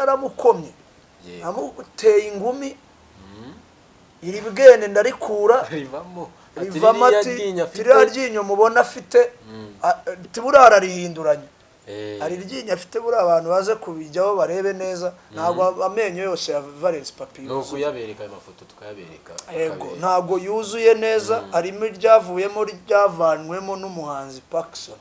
Naramukomye, amuteye ingumi, iri bwene ndarikura. Rivamo. Ati Rivamo. ririya Ati ryinyo afite. Ririya ryinyo mubona afite, ati buriya ararihinduranya. Hari iryinyo afite buriya, abantu baze kubijyaho barebe neza, ntabwo amenyo yose ya Valence Papi Ni yuzuye. Ukuyabereka ayo mafoto, tukayabereka. Yego. Akabereka. Ntabwo yuzuye neza, harimo iryavuyemo ryavanywemo n'umuhanzi Pacson.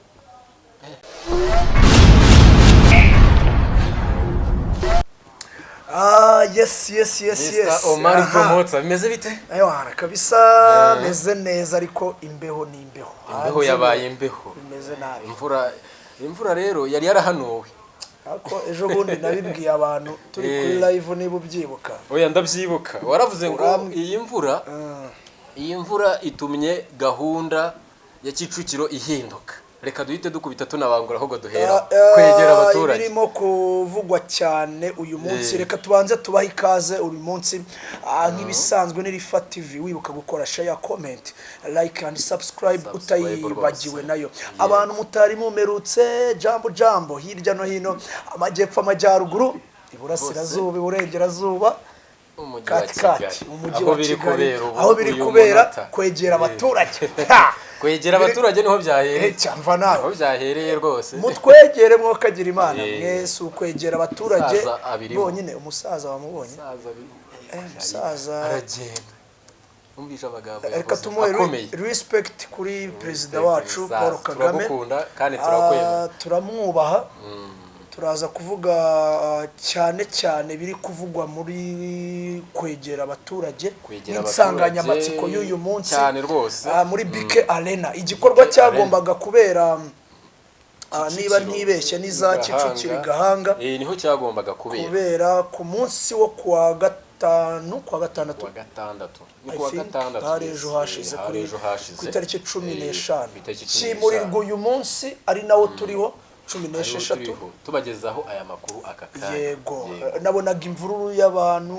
Ah, yes. Mr. Yes. Omar Aha. Promoter, bimeze bite? Ewana kabisa, meze neza, ariko imbeho ni imbeho. Imbeho. Hanze Yabaye imbeho. Bimeze nabi. Imvura rero yari yarahanuwe. Ariko ejo bundi nabibwiye abantu turi kuri live, niba ubyibuka. Oya, ndabyibuka, waravuze ngo iyi mvura, iyi mvura itumye gahunda ya Kicukiro ihinduka, reka duhite dukubita tunabangura ahubwo duhera kwegera abaturage. Ibirimo kuvugwa cyane uyu munsi, reka tubanze tubahe ikaze uyu munsi. Nk'ibisanzwe ni Rifa TV, wibuka gukora share, comment, like and subscribe. Subscribe. Utayibagiwe Rwose. nayo. Abantu mutari mumerutse, jambo jambo hirya no hino, amajyepfo, amajyaruguru, iburasirazuba, iburengerazuba, Umujyi wa kati kati Kigali. Umujyi Aho wa biri Kigali, kubera ubu, aho biri uyu kubera munota. kwegera abaturage. Ha! Kwegera abaturage niho byahereye. Cyamva nawe. Aho byahereye rwose. Mutwegere mwokagira Imana. Mwese ukwegera abaturage Umusaza abirimo. bonyine. Umusaza wamubonye? Umusaza Umusaza. Aragenda, umvisha amagambo Reka yavuze tumuhe akomeye. respect kuri perezida Respect, wacu umusaza. Paul Kagame. Turagukunda kandi turakwemera. Turamwubaha. Turaza kuvuga cyane cyane biri kuvugwa muri kwegera abaturage Kwegera n'insanganyamatsiko abaturage y'uyu munsi. Cyane rwose. Muri BK Arena, igikorwa BK cyagombaga kubera, niba Kicukiro. ntibeshye, ni za Kicukiro i Gahanga. Niho cyagombaga kubera. Kubera ku munsi wo kuwa gatanu, kuwa gatandatu. Kuwa gatandatu, ni I kuwa think gatandatu. hari Yes. ejo hashize. Hari Kuri ejo hashize. ku itariki cumi n'eshanu. Ku itariki 15. Cyimurirwa uyu munsi ari nawo turiho, cumi Ariwo n'esheshatu. turiho, tubagezaho aya makuru aka kanya. Yego. Yego. Nabonaga imvururu y'abantu,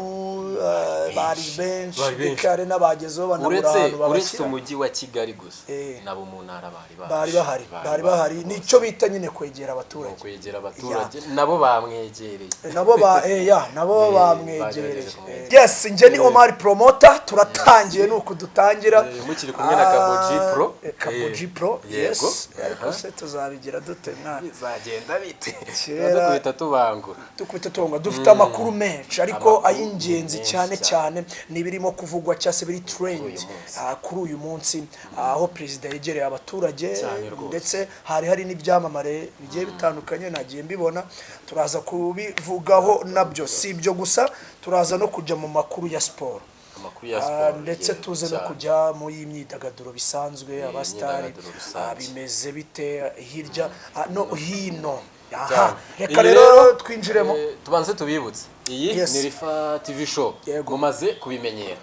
bari benshi. Bari benshi. BK Arena bagezeho banabura Uretse ahantu uretse babashyira. umujyi wa Kigali gusa, nabo mu ntara bari baje. Bari bahari, bari bahari. Rwose. Nicyo bita nyine kwegera abaturage. Kwegera abaturage, nabo bamwegereye. Nabo ba ya nabo bamwegereye. Bagerageje kumwegera. Yes, njye ni Omar Promoter, turatangiye, nuko dutangira. Mukiri kumwe na Kabo G Pro. Kabo G Pro. Yego. Yes, ariko se tuzabigira dute mwana? Bizagenda bite? Kera Dukubita tubangura. Dukubita tunga, dufite amakuru menshi, ariko Amakuru ay'ingenzi menshi cyane cyane. cyane ni ibirimo kuvugwa cyangwa se biri trend Uyu munsi. Kuri uyu munsi, aho perezida yegereye abaturage. Cyane rwose. Ndetse hari n'ibyamamare bigiye bitandukanye, nagiye mbibona, turaza kubivugaho nabyo. Si ibyo gusa, turaza no kujya mu makuru ya siporo. Amakuru ya siporo. Ndetse Yego, tuze no cyane. kujya mu y'imyidagaduro bisanzwe, abasitari. Imyidagaduro rusange. Bimeze bite hirya no hino? Aha. Cyane. Reka Iyi rero twinjiremo. Tubanze tubibutse, iyi Yes. ni Rifa TV Show. Yego. Mumaze kubimenyera,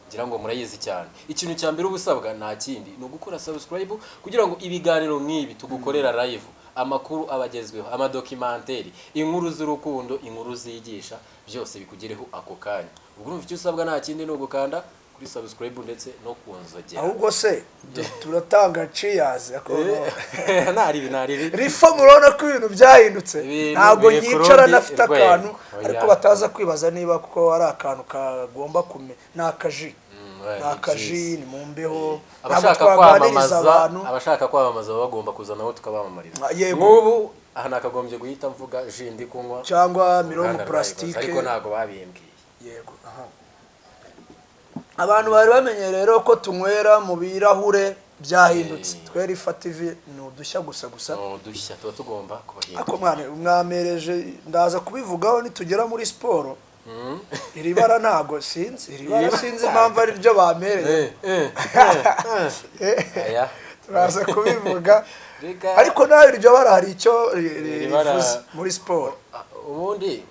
ngira ngo murayizi cyane. Ikintu cya mbere uba usabwa nta kindi, ni ugukora subscribe kugira ngo ibiganiro nk'ibi tugukorera live, amakuru abagezweho, amadokimenteri, inkuru z'urukundo, inkuru zigisha, byose bikugereho ako kanya. Ubwo urumva icyo usabwa nta kindi, ni ugukanda kuri subscribe ndetse no ku nzogera. Ahubwo se turatanga cheers? Ntaribi, ntaribi. Rifa, murabona ko ibintu byahindutse. Ibintu Ntabwo biri ku nyicara rundi nafite rwego. akantu. Oya. Ariko bataza kwibaza niba kuko ari akantu kagomba kume, ni akaji. Oya, Ni ni akaji. byiza. Ni mu mbeho, ntabwo Abashaka twaganiriza kwamamaza, abantu. abashaka kwamamaza baba bagomba kuza nabo tukabamamariza. Yego. Nk'ubu aha nakagombye guhita mvuga ji ndi kunywa Cyangwa mirongo uruganda rwayikoze, plastique. ariko ntabwo babimbwiye. Yego, aha. Abantu bari bamenye rero ko tunywera mu birahure, byahindutse. Twe Rifa TV ni udushya gusa gusa. Ni udushya, tuba tugomba kubahindura. Ariko mwana mwamereje, ndaza kubivugaho nitugera muri siporo. Iri bara ntago sinzi, iri bara sinzi impamvu ari ryo bamereye. Aya. Turaza kubivuga. Reka. Ariko nawe iryo bara hari icyo Iri bara rivuze muri siporo. Ubundi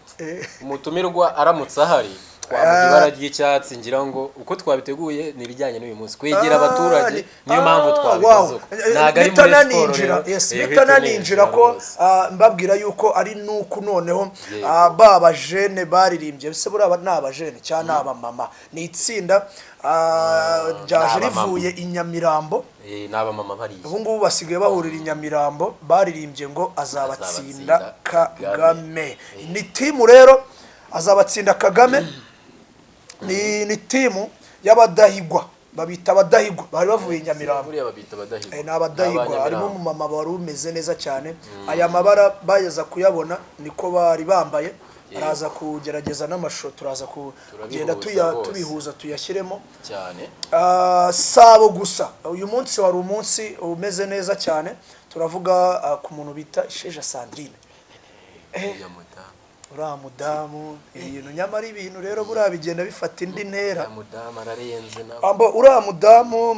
umutumirwa aramutse ahari. Twamuha ibara ry'icyatsi, ngira ngo uko twabiteguye ni ibijyanye n'uyu munsi, kwegera abaturage, niyo mpamvu twabikoze uko. Ntabwo ari muri siporo rero. Yes, Eh, bitananinjira ko rwose. Mbabwira yuko ari nuku noneho Yego. Ba bajene baririmbye se, buriya ni abajene cyangwa ni abamama, ni itsinda ryaje Ni abamama. rivuye i Nyamirambo. Ni abamama bariya. Ubu ngubu basigaye bahurira i Nyamirambo, baririmbye ngo azabatsinda Azabatsinda Kagame. Ni team rero azabatsinda Kagame, ni team y'abadahigwa, babita abadahigwa, bari bavuye i Nyamirambo. Buriya babita abadahigwa. Ni abadahigwa, harimo Abanyamirambo. umumama wari umeze neza cyane. Aya mabara bageza kuyabona niko bari bambaye. Araza kugerageza n'amashusho, turaza kugenda Turabihuza rwose. tubihuza tuyashyiremo. Cyane. Sabo gusa uyu munsi wari umunsi umeze neza cyane. Turavuga ku muntu bita Isheja Sandrine. Uriya mudamu. Uriya mudamu, ibintu nyamara ibintu rero buriya bigenda bifata indi ntera. Uriya mudamu ararenze nawe. Ambo uriya mudamu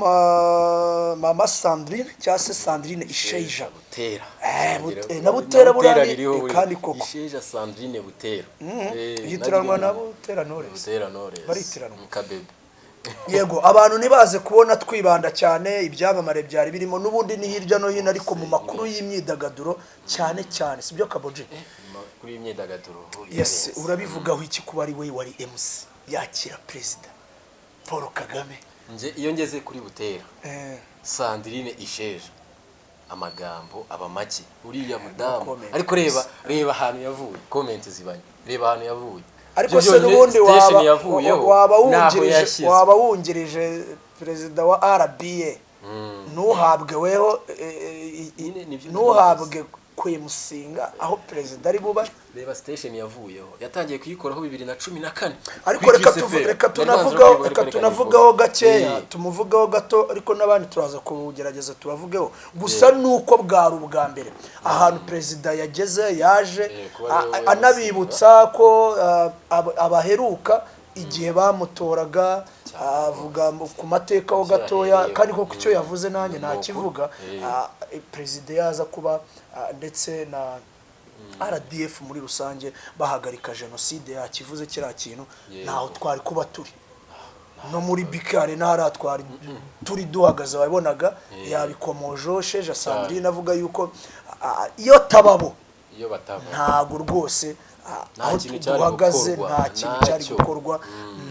mama Sandrine cyangwa se Sandrine Isheja. Butera. Na Butera buriya ririho buriya. kandi koko. Isheja Sandrine Butera. Yitiranwa naryo na Butera Knowless. Butera Knowless. Baritiranwa. Mukabebe. Yego, abantu ntibaze kubona twibanda cyane ibyamamare byari birimo, n'ubundi ni hirya no hino, ariko mu makuru y'imyidagaduro cyane cyane, sibyo Kaboji? Kuri imyidagaduro ho Yes. birarenze. Urabivugaho iki kuba ari we wari MC yakira Perezida Paul Kagame? Nje iyo ngeze kuri Butera Sandrine Isheja, amagambo aba make, uriya mudamu. Comment. Ariko reba ahantu yavuye, comment zibanye, reba ahantu yavuye. Ariko Ibyo se byonyine, n'ubundi station waba yavuyeho waba n'aho wungirije yashyizwe. Waba wungirije perezida wa RBA, ntuhabwe weho Nyine nibyo. ntuhabwe kwemusinga aho perezida ari buba. Reba station yavuyeho, yatangiye kuyikoraho 2014 Ariko kuri reka Kiss tuvu, FM. reka Nari nanze no tunavugaho kuyivuga, reka ariko tunavugaho nyivuge. gakeya. Tumuvugaho gato, ariko n'abandi turaza kugerageza tubavugeho. Gusa nuko bwari ubwa mbere ahantu perezida yageze yaje Kuba ariwe anabibutsa ko abaheruka igihe bamutoraga, avuga ku mateka ho gatoya. Yahereyeho. Kandi koko icyo yavuze nanjye Nuko. ntakivuga. Perezida yaza kuba ndetse na RDF muri rusange bahagarika jenoside, yakivuze kiriya kintu, ntaho twari kuba turi no muri bikare ntahari twari turi duhagaze, wabonaga yabikomojeho Sheja Sandrine avuga yuko iyo tababo Iyo bataba ntabwo rwose Nta aho kintu cyari duhagaze gukorwa. nta kintu cyari Ntacyo. gukorwa,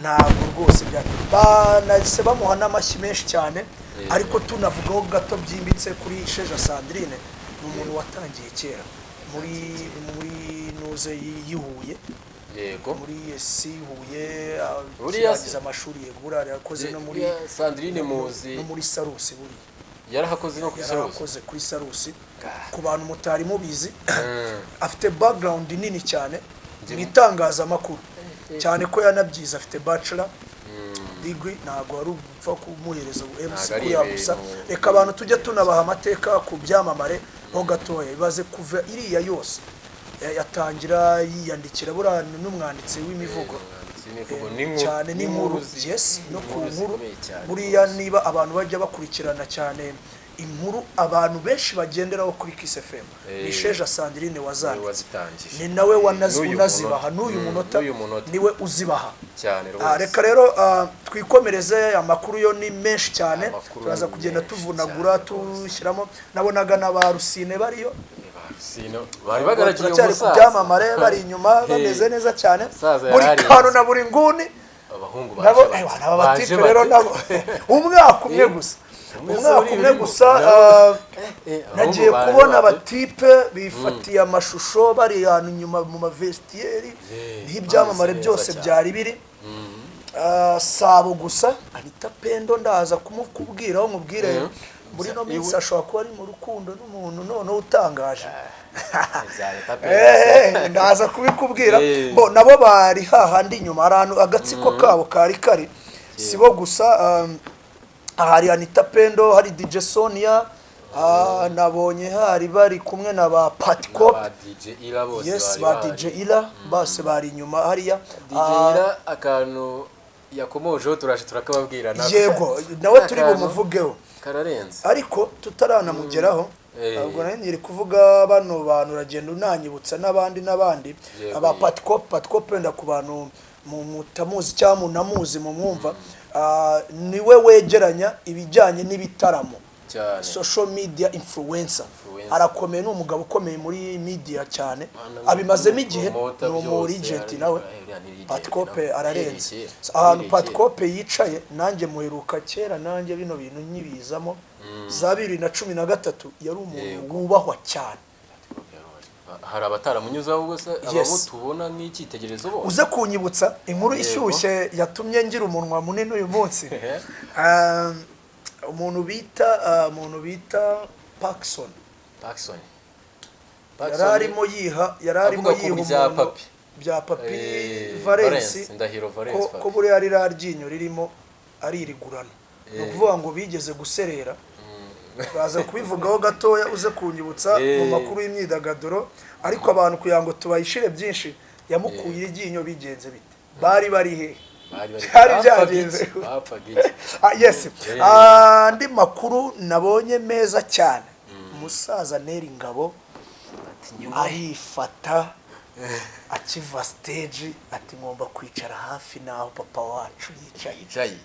ntabwo rwose byari banahise bamuha n'amashyi menshi cyane. Ariko tunavugaho gato byimbitse kuri Sheja Sandrine, ni umuntu watangiye kera muri nuze y'i Huye, muri esi Huye, Buriya se? akirangiza amashuri, yego, buriya yakoze no muri Buriya Sandrine muzi no muri Sarusi buriya. Yarahakoze no kuri Sarusi. Yarakoze kuri Sarusi. Ku bantu mutari mubizi, afite background nini cyane mu itangazamakuru, cyane ko yanabyize, afite bachelor degree. Ntabwo wari upfa kumuhereza ubu MC Ntabwo ari kuriya gusa. Reka abantu tujye tunabaha amateka ku byamamare ho gatoya. Ibaze kuva iriya yose yatangira yiyandikira, buriya ni n'umwanditsi w'imivugo. Umwanditsi w'imivugo n'inkuru- Cyane n'inkuru. n'inkuru Yes, no ku inkuru nkuru. zikomeye cyane Buriya rwose. niba abantu bajya bakurikirana cyane inkuru abantu benshi bagenderaho kuri Kiss FM, ni Sheja Sandrine Niwe wazanditse. wazitangije. Ni nawe N'uyu unazibaha munota. n'uyu munota. N'uyu munota. Niwe uzibaha. Cyane rwose. Reka rero twikomereze, amakuru yo ni menshi cyane. Amakuru Turaza ni kugenda menshi tuvunagura cyane rwose. tushyiramo. Nabonaga na ba Rusine bariyo. Sino bari bagaragiye Turacyari ku umusaza. byamamare, bari inyuma bameze neza cyane. Umusaza Buri yararinze. kantu na buri nguni. Abahungu Nabo baje bate. aba Baje batipe rero bate. nabo umwaka umwe gusa, Umwe umwaka se umwe uri gusa. nabo. Abahungu Nagiye baje kubona bate. abatipe bifatiye amashusho bari ahantu inyuma mu mavestiyeri, niho ibyamamare bameze neza byose cyane. byari biri. Sabo gusa Anita Pendo ndaza kumukubwiraho, mubwire muri ino minsi ashobora kuba ari mu rukundo n'umuntu noneho utangaje. Bya Anita Pendo. Ndaza kubikubwira. Bo nabo bari hahandi inyuma, hari ahantu agatsiko kabo kari kari. Si bo gusa, hari Anita Pendo, hari DJ Sonia, nabonye hari bari kumwe na ba Patikop. Ba DJ Ira bose Yes, bari ba bahari. DJ Ira bose bari inyuma hariya. DJ Ira akantu yakomojeho turaje turakababwira nako. Yego, nawe turi Akantu bumuvugeho. Kararenze. Ariko tutaranamugeraho, Ubwo nari nkiri kuvuga bano bantu, uragenda unanyibutsa n'abandi n'abandi. Aba Patycope, Patycope wenda ku bantu mutamuzi cyangwa munamuzi mumwumva, niwe wegeranya ibijyanye n'ibitaramo, social media influencer. Influencer. Arakomeye, ni umugabo ukomeye muri media cyane, Mana, abimazemo igihe, promoter ni umu byose, legend nawe. Uriya ni legend Patycope nawe. ararenze. Ahereye So, ahantu ahereye. Patycope yicaye, nanjye muheruka kera, nanjye bino bintu nkibizamo za 2013, yari umuntu wubahwa cyane. Hari abataramunyuzeho ubwo se Yes. ababo tubona nk'icyitegererezo bose. Uze kunyibutsa inkuru ishyushye yatumye ngira umunwa munini uyu munsi. Umuntu bita Pacson. Pacson. Yari arimo yiha, yari arimo Avuga ku yiha bya umuntu Papi. bya Papi Valens, Valens, Ndahiro Valens ko Papi. ko buriya ririya ryinyo ririmo ari irigurano, ni ukuvuga ngo bigeze guserera, baza kubivugaho gatoya. Uze kunyibutsa mu makuru y'imyidagaduro. Ariko abantu kugira ngo tubayishire byinshi, yamukuye iryinyo bigenze bite, bari bari he? Bari bari Byari bapfaga byagenze. iki? Bapfaga iki? Ah, yes. Andi makuru nabonye meza cyane, umusaza Nel Ngabo arifata akiva stage, ati: "Ngomba kwicara hafi n'aho papa wacu yicaye." Yicaye.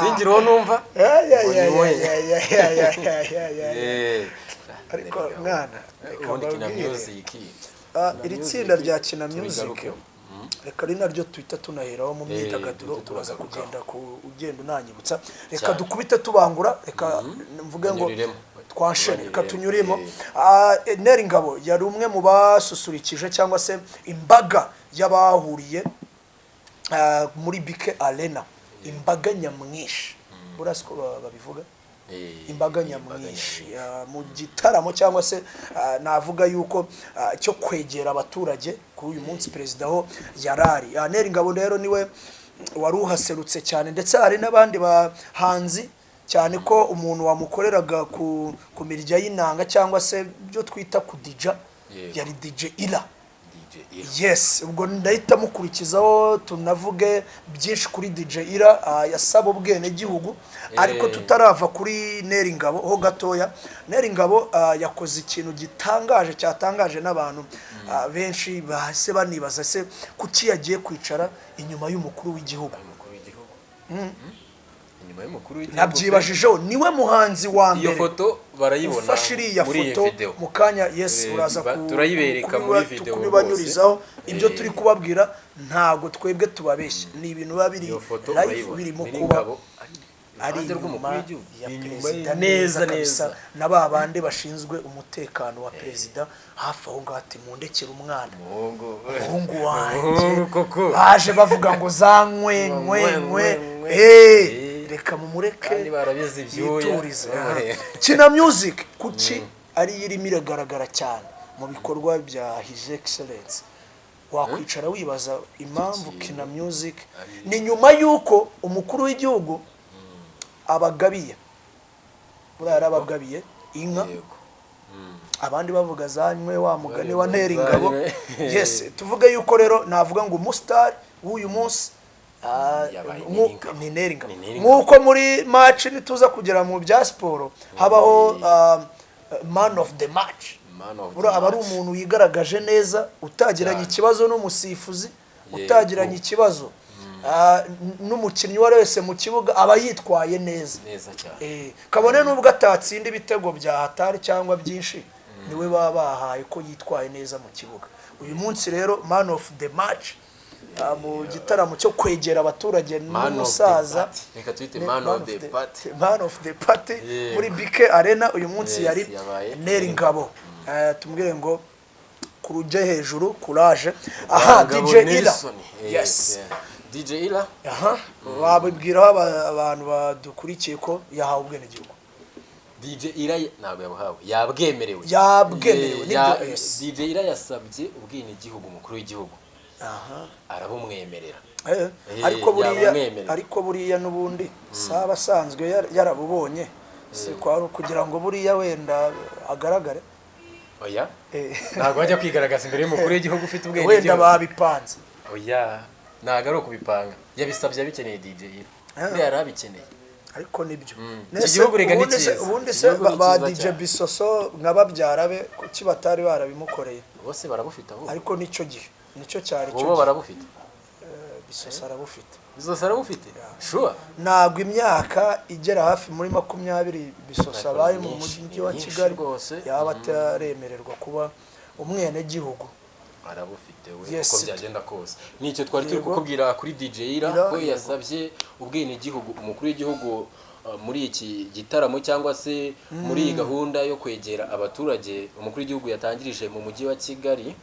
Singira uwo numva. Ay, ay, Ngo ay, ni we. ay, ay, ay, ay, ay, ay, ay. Ariko Nel Ngabo. mwana, reka Ubundi Kina mbabwire. Music. Ah, Kina iri Music, tsinda rya Kina Music, tubigarukeho. reka ari naryo tuhita tunaheraho mu myidagaduro. Duhite Uraza tubagarukaho. kugenda ku ugenda unanyibutsa. Reka dukubite tubangura, reka mvuge ngo Tunyuriremo. twanshene, reka Tunyuriremo. tunyuremo. Nel Ngabo yari umwe mu basusurikije cyangwa se imbaga y'abahuriye muri BK Arena, imbaga nyamwinshi, buriya siko babivuga? Imbaga nyamwinshi mu gitaramo cyangwa se navuga yuko cyo kwegera abaturage kuri uyu munsi perezida aho yarari. Nel Ngabo rero niwe wari uhaserutse cyane, ndetse hari n'abandi bahanzi, cyane ko umuntu wamukoreraga ku mirya y'inanga cyangwa se ibyo twita kudija yari DJ Ira. DJ Ira. Yes, ubwo ndahita mukurikizaho tunavuge byinshi kuri DJ Ira, yasaba ubwenegihugu. Ariko tutarava kuri Nel Ngabo ho gatoya, Nel Ngabo yakoze ikintu gitangaje, cyatangaje n'abantu benshi, bahise banibaza se kuki yagiye kwicara inyuma y'umukuru w'igihugu. Umukuru w'igihugu. Inyuma y'umukuru w'igihugu. Nabyibajijeho, niwe muhanzi wa Iyo mbere foto barayibona ufashe iriya muri iyi foto video. mu kanya. Yes, uraza turayibereka muri video kubibanyurizaho. rwose. Ibyo turi kubabwira ntabwo twebwe tubabeshya, ni ibintu biba biri Iyo foto live, urayibona. birimo Nel kuba Ngabo ari iruhande inyuma rw'umukuru w'igihugu. ya Inyuma perezida ye neza neza kabisa, neza. na ba bandi bashinzwe umutekano wa perezida hafi aho ngaho, ati: "Mundekere umwana." Umuhungu. Umuhungu wanjye. Umuhungu koko. Baje bavuga ngo za nkwe nkwe Nkwe, nkwe. nkwe. Reka mumureke Kandi barabizi ibyuya. yiturize. Bamureba. Kina Music kuki ariyo irimo iragaragara cyane mu bikorwa bya His Excellence? Wakwicara wibaza impamvu kintu Kina Music, ni nyuma y'uko umukuru w'igihugu abagabiye, buriya yarabagabiye inka. Abandi bavuga zanywe wa mugani wa Nel Ngabo. Zanywe. Yes, tuvuge yuko rero navuga ngo umusitari w'uyu munsi Yabaye Nel Ngabo. ni Nel Ngabo. Ni Nel Ngabo. Nk'uko muri match, nituza kugera mu bya siporo, habaho man of the match. Man of the Buriya aba ari match. umuntu wigaragaje neza, utagiranye Cyane. ikibazo n'umusifuzi, utagiranye ikibazo n'umukinnyi uwo ari wese mu kibuga, aba yitwaye neza. Neza cyane. Kabone nubwo atatsinda ibitego bya hatari cyangwa byinshi, niwe baba bahaye ko yitwaye neza mu kibuga. Uyu munsi rero man of the match mu gitaramo cyo kwegera abaturage Man of the n'umusaza party. Reka tuyite man of the party. Man of the party muri BK Arena uyu munsi Yes, yari yabaye Nel Ngabo. Tumubwire ngo kurujye hejuru, courage. Aha, Ngabo DJ Ira. Nelson. Yes. Yeah. DJ Ira. Aha, babibwiraho abantu badukurikiye ko yahawe ubwenegihugu. DJ Ira ntabwo yabuhawe, yabwemerewe. Yabwemerewe, nibyo, yes. DJ Ira yasabye ubwenegihugu umukuru w'igihugu, arabumwemerera. Ariko buriya Yabumwemerera. Ariko buriya n'ubundi saba asanzwe yarabubonye, si kwari kugira ngo buriya wenda agaragare. Oya, ntabwo wajya kwigaragaza imbere y'umukuru w'igihugu ufite Wenda ubwenegihugu. babipanze. Oya, ntabwo ari ukubipanga, yabisabye abikeneye. DJ Ira buriya yari abikeneye. Ariko nibyo. Iki Nese gihugu rega ni ubundi se cyiza. ubundi Iki se gihugu ni ba cyiza DJ cyane. Bisoso nka babyara be, kuki batari barabimukoreye? Bose barabufite ahubwo. Ariko nicyo gihe, nicyo cyari cyo Bo gihe. barabufite. Bisoso arabufite. Bisoso arabufite, sure. Ntabwo imyaka igera hafi muri 20 Bisoso Ariko abaye ni mu myinshi, mujyi ni wa myinshi Kigali rwose. yaba ataremererwa kuba umwenegihugu. Arabufite we. Yes. Uko byagenda kose, nicyo twari turi Yego. kukubwira kuri DJ Ira, Ira, ko yego. yasabye ubwenegihugu umukuru w'igihugu muri iki gitaramo cyangwa se muri iyi gahunda yo kwegera abaturage umukuru w'igihugu yatangirije mu mujyi wa Kigali,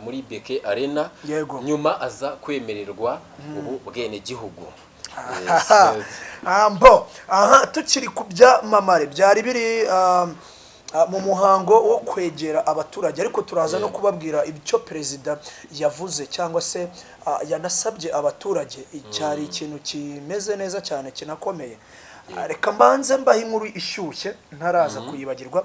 muri BK Arena. Yego. Nyuma aza kwemererwa ubu bwenegihugu. Yes, yes. Mbo aha tukiri ku byamamare byari biri mu muhango wo kwegera abaturage, ariko turaza no kubabwira icyo perezida yavuze cyangwa se yanasabye abaturage. Cyari ikintu kimeze neza cyane kinakomeye. Reka mbanze mbahe inkuru ishyushye ntaraza kuyibagirwa.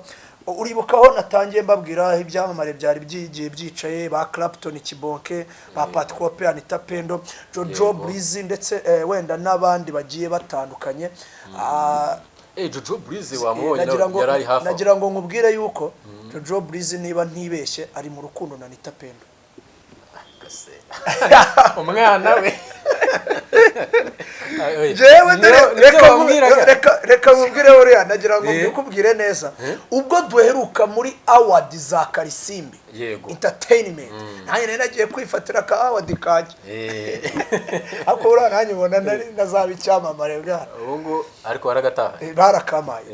Uribuka aho natangiye mbabwira ibyamamare byari byigiye byicaye, ba Clapton Kibonke, ba Patrick, Anita Pendo, Jojo Breezy, ndetse wenda n'abandi bagiye batandukanye. Jojo Breezy wamubonye? Nagira ngo Yari ari hafi aho. Nagira ngo nkubwire yuko Jojo Breezy, niba ntibeshye, ari mu rukundo na Anita Pendo. Gase. Umwana we. Jewe dore Nibyo reka wambwiraga. reka nkubwire, buriya nagira ngo mbikubwire neza. Ubwo duheruka muri award za Karisimbi Entertainment, nanjye nari nagiye kwifatira ka award kanjye, ariko buriya nanjye ubona nari nazaba icyamamare bwana. Ubu ngubu ariko waragataha. Barakamaye.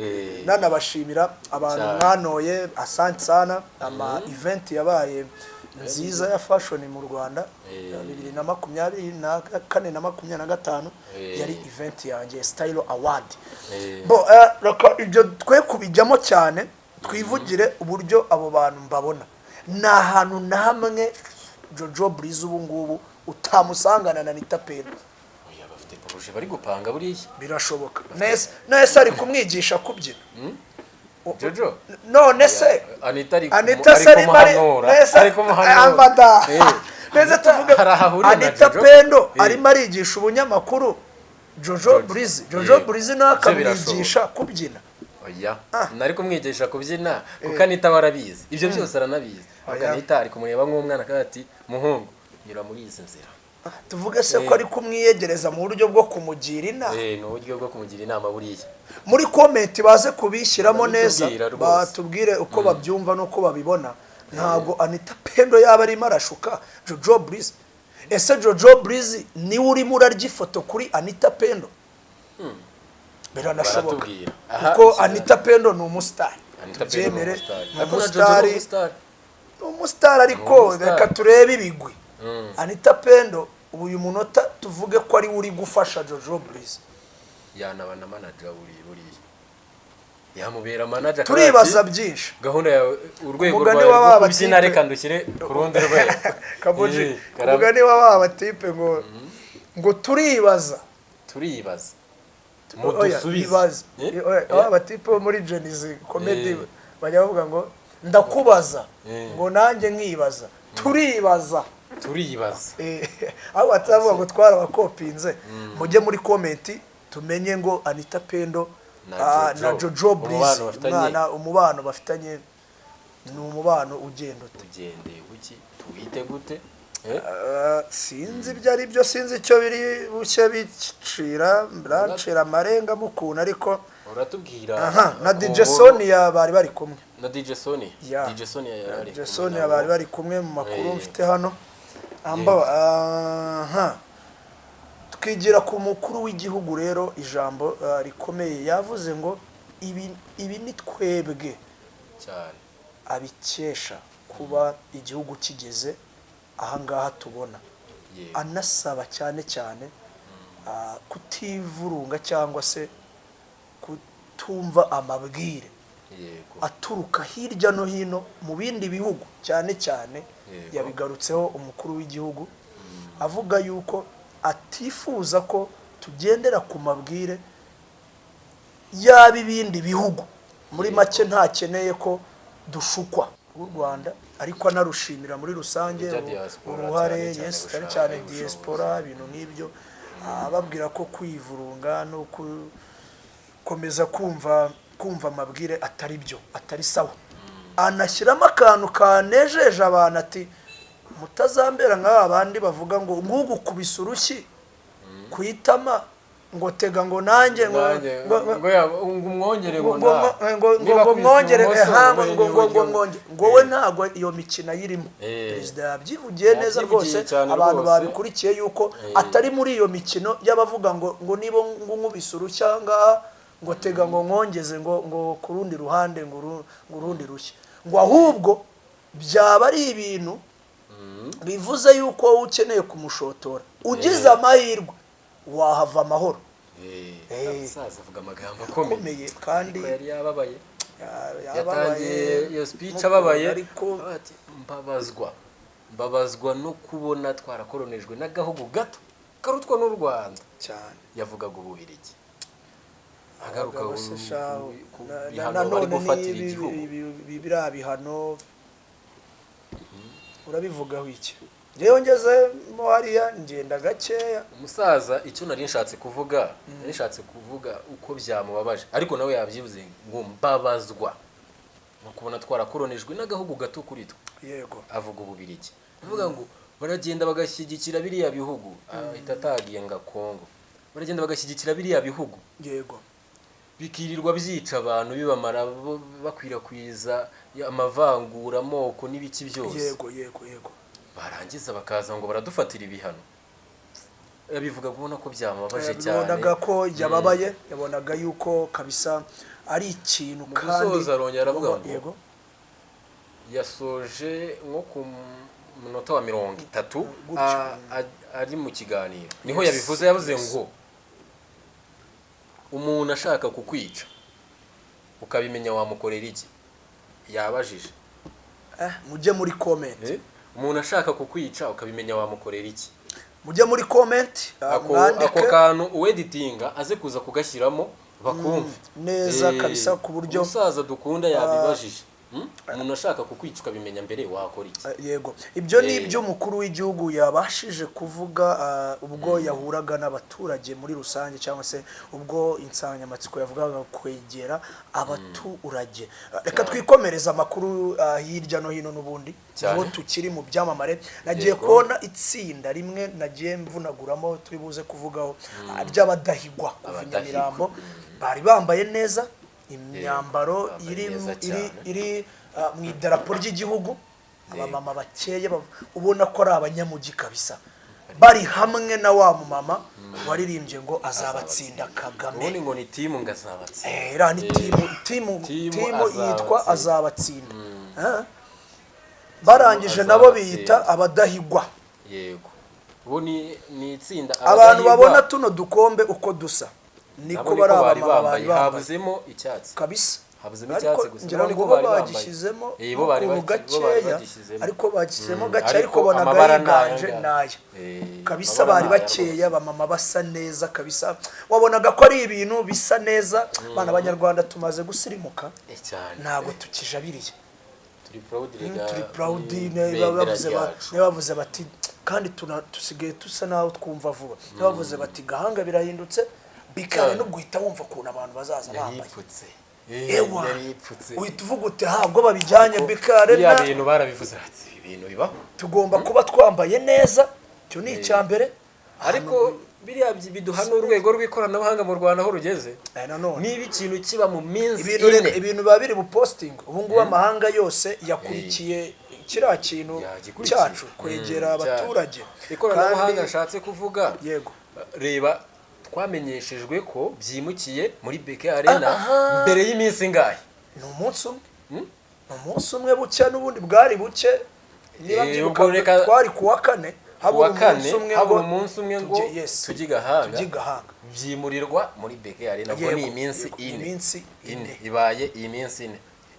Nanabashimira abantu Cyane. mwanoye, asante sana. Ama event yabaye nziza ya fashion mu Rwanda 2024 na 25, yari event yanjye Style Award. Bo reka ibyo twe kubijyamo cyane, twivugire uburyo abo bantu mbabona. Ni ahantu na hamwe Jojo Breezy ubu ngubu utamusangana na Anita Pendo. Oya, bafite projet bari gupanga buriya. Birashoboka. Nese ari kumwigisha kubyina. Jojo. None se Anita ari Anita se ari arimo ari kumuhanura. nese Ari kumuhanura. Amada. Nese Anita tuvuge hari aho ahuriye na Anita Jojo. Pendo arimo arigisha ubunyamakuru Jojo Jojo. Breezy, Jojo Breezy nawe Ibyo akamwigisha kubyina. Oya, nari kumwigisha kubyina kuko Anita aba arabizi, ibyo byose aranabizi. Ahubwo Oya. Anita ari kumureba nk'umwana akavuga ati: "Muhungu, nyura muri izi nzira." Tuvuge se ko ari kumwiyegereza mu buryo bwo kumugira inama? Ni uburyo bwo kumugira inama buriya. Muri comment baze kubishyiramo neza, Barabitubwira rwose. batubwire uko babyumva n'uko babibona. Ntabwo Anita Pendo yaba arimo arashuka Jojo Breezy? Ese Jojo Breezy niwe urimo urarya ifoto kuri Anita Pendo? Biranashoboka. Baratubwira. Aha, Kuko Anita Pendo ni umusitari. Anita Pendo ni Tubyemere, umusitari. ni Ariko na Jojo ni umusitari. umusitari. Ni umusitari, ariko Ni umusitari. reka turebe ibigwi. Anita Pendo ubu uyu munota tuvuge ko ari we uri gufasha Jojo Breezy. Yanaba na manager buriya, buriya yamubera manager akavuga Turibaza ati, byinshi. "Gahunda yawe, urwego Umugani rwawe wa rwo ba kubyina, batipe. reka ndushyire ku rundi rwego." Kaboji, Eh, umugani wa ba batipe ngo turibaza. Turibaza. Oya, Mudusubize. ibaze. Oya, ba batipe bo muri Gen-Z Comedy bajya bavuga ngo ndakubaza, ngo nanjye nkibaza, turibaza. Turibaza. Aho batavuga ngo twarabakopinze. Mujye muri comment tumenye ngo Anita Pendo Na na Jojo. Jojo Breezy, Umubano bafitanye. umwana, umubano bafitanye ni umubano ugenda ute? Tugendeye kuki? Tuwite gute? Sinzi ibyo ari byo, sinzi icyo biri bushye bicira, birancira amarenga mukuntu, ariko Uratubwira aha na ku DJ nkuru. Sonia bari bari kumwe. Na DJ Sonia. Ya. DJ Sonia yari ari DJ kumwe Sonia nabo. bari bari kumwe mu makuru mfite hano. Amba aha twigira ku mukuru w'igihugu rero, ijambo rikomeye yavuze ngo ibi ni twebwe Cyane. abikesha kuba igihugu kigeze ahangaha tubona. Anasaba cyane cyane kutivurunga cyangwa se kutumva amabwire aturuka hirya no hino mu bindi bihugu cyane cyane. Yabigarutseho umukuru w'igihugu avuga yuko atifuza ko tugendera ku mabwire y'ab'ibindi bihugu. Muri make, ntakeneye ko dushukwa u Rwanda, ariko anarushimira muri rusange Ibya diaspora uruhare, cyane cyane, yes, cyane gushaka cyane ubushobozi. diaspora, ibintu nk'ibyo, ababwira ko kwivurunga no ku Gukomeza kumva amabwire atari byo, atari sawa. Anashyiramo akantu kanejeje abantu, ati mutazambera nk'aba bandi bavuga ngo nk'ugukubise urushyi ku itama, ngo tega, ngo nanjye ngo Nanjye, ngo ngo ngo umwongere, ngo ngo nta ngo niba ngo akubise mwongere ibumoso, ha ngo ngo ngo ngo n'iburyo. Mwongere ngo we ntabwo iyo mikino ayirimo. Perezida yabyivugiye neza Yabyivugiye rwose, cyane abantu rwose. babikurikiye yuko atari muri iyo mikino y'abavuga ngo niba ngo nkubise urushyi aha ngaha, ngo tega, ngo nkongeze, ngo ku rundi ruhande, ngo urundi rushyi, ngo ahubwo byaba ari ibintu bivuze yuko wowe ukeneye kumushotora, ugize amahirwe wahava amahoro. Umusaza avuga amagambo akomeye. Akomeye kandi. Ariko yari yababaye. Yababaye. Yatangiye iyo speech ababaye. Ariko Ati mbabazwa no kubona twarakoronejwe n'agahugu gato karutwa n'u Rwanda. Cyane. Yavugaga Ububirigi, agaruka Abagabo se shahu, ku na bihano bari nanone gufatira n'ibi igihugu. Biriya bihano urabivugaho iki? Njyewe ngezemo hariya ngenda gakeya. Umusaza, icyo nari nshatse kuvuga uko byamubabaje, ariko nawe yabyivuze ngo mbabazwa no kubona twarakoronejwe n'agahugu gato kuri twe. Avuga Ububirigi, avuga ngo baragenda bagashyigikira biriya bihugu, ahita atagenga Kongo, baragenda bagashyigikira biriya bihugu bikirirwa byica abantu, bibamara, bakwirakwiza amavangura amoko n'ibiki byose. yego yego yego Barangiza bakaza ngo baradufatira ibihano. Yabivuga ubona ko byamubabaje cyane. Yabonaga ko yababaye, yabonaga yuko kabisa ari ikintu Mu kandi gusoza arongera aravuga ngo yasoje nko ku munota wa 30 Gutyo. Ari mu kiganiro niho yabivuze. Yavuze ngo umuntu ashaka kukwica ukabimenya wamukorera iki? Yabajije. Mujye muri comment. Umuntu ashaka kukwica ukabimenya wamukorera iki? Mujye muri comment, Ako mwandike. kantu uweditinga aze kuza kugashyiramo bakumve Neza kabisa ku buryo Umusaza dukunda yabibajije. Umuntu ashaka kukwica ukabimenya mbere wakora iki? Yego, ibyo ni ibyo umukuru w'igihugu yabashije kuvuga ubwo yahuraga n'abaturage muri rusange, cyangwa se ubwo insanganyamatsiko yavugaga kwegera abaturage. Reka twikomereze amakuru hirya no hino n'ubundi Cyane. ubwo tukiri mu byamamare. Nagiye kubona itsinda rimwe nagiye mvunaguramo turi buze kuvugaho, ry'Abadahigwa kuva i Abadahigwa. Nyamirambo. Bari bambaye neza imyambaro Bambaye iri neza iri cyane. iri mu idarapo ry'igihugu. Abamama bakeye ubona ko ari abanyamujyi kabisa, bari hamwe na wa mumama waririmbye ngo azabatsinda Kagame. Ubundi ngo ni team ngo azabatsinda. Iriya ni team Team team yitwa Azabatsinda. Azabatsinda. Barangije nabo Azabatsinda. biyita Abadahigwa. Yego, ubu ni itsinda Abantu Abadahigwa. babona tuno dukombe uko dusa niko Nabo niko bari bari abamama bambaye. bari bambaye. Habuzemo icyatsi. Kabisa. Habuzemo Ariko icyatsi gusa. ngira Nabo ngo niko bo bari bambaye. bagishyizemo Bo bari ukuntu bo bari gakeya, bagishyizemo. ariko bagishyizemo gake, Ariko ariko bonaga amabara ni aya yiganje ngaya. n'aya kabisa. Amabara Bari ni aya bakeya, rwose. abamama basa neza kabisa, wabonaga ko ari ibintu bisa neza. Bana abanyarwanda tumaze gusirimuka. Cyane. Ntabwo tukijabiriye. Turi proud rega. Turi proud. Y'ibendera ryacu. Niba bavuze bati kandi tusigaye dusa naho twumva vuba, niba bavuze bati Gahanga birahindutse bikare, Cyane. nubwo uhita wumva ukuntu abantu bazaza bambaye. Yaripfutse. Ewa, Yaripfutse. uhita uvuga uti ntabwo babijyanye bikare Biriya na bintu barabivuze ati ibi bintu bibaho. Tugomba kuba twambaye neza, icyo ni icya mbere. Ariko biriya biduha n'urwego rw'ikoranabuhanga mu Rwanda aho rugeze. Nanone Niba ikintu kiba mu minsi ibintu 4, ibintu biba biri buposting ubu ngubu, amahanga yose yakurikiye kiriya kintu Yagikurikiye. cyacu, kwegera abaturage. Ikoranabuhanga Kandi nshatse kuvuga, reba twamenyeshejwe ko byimukiye muri BK Arena mbere y'iminsi ingahe? Ni umunsi umwe, ni umunsi umwe bucya, n'ubundi bwari buke niba mbyibuka. Ubwo reka Twari ku wa kane, habura Kuwa kane, umunsi umwe habura ngo umunsi umwe ngo yes, tujye i Gahanga. Tujye i Gahanga. Byimurirwa muri BK Arena, ubwo ni Yego, iminsi yego, 4. iminsi 4 ine. Ibaye iyi minsi 4,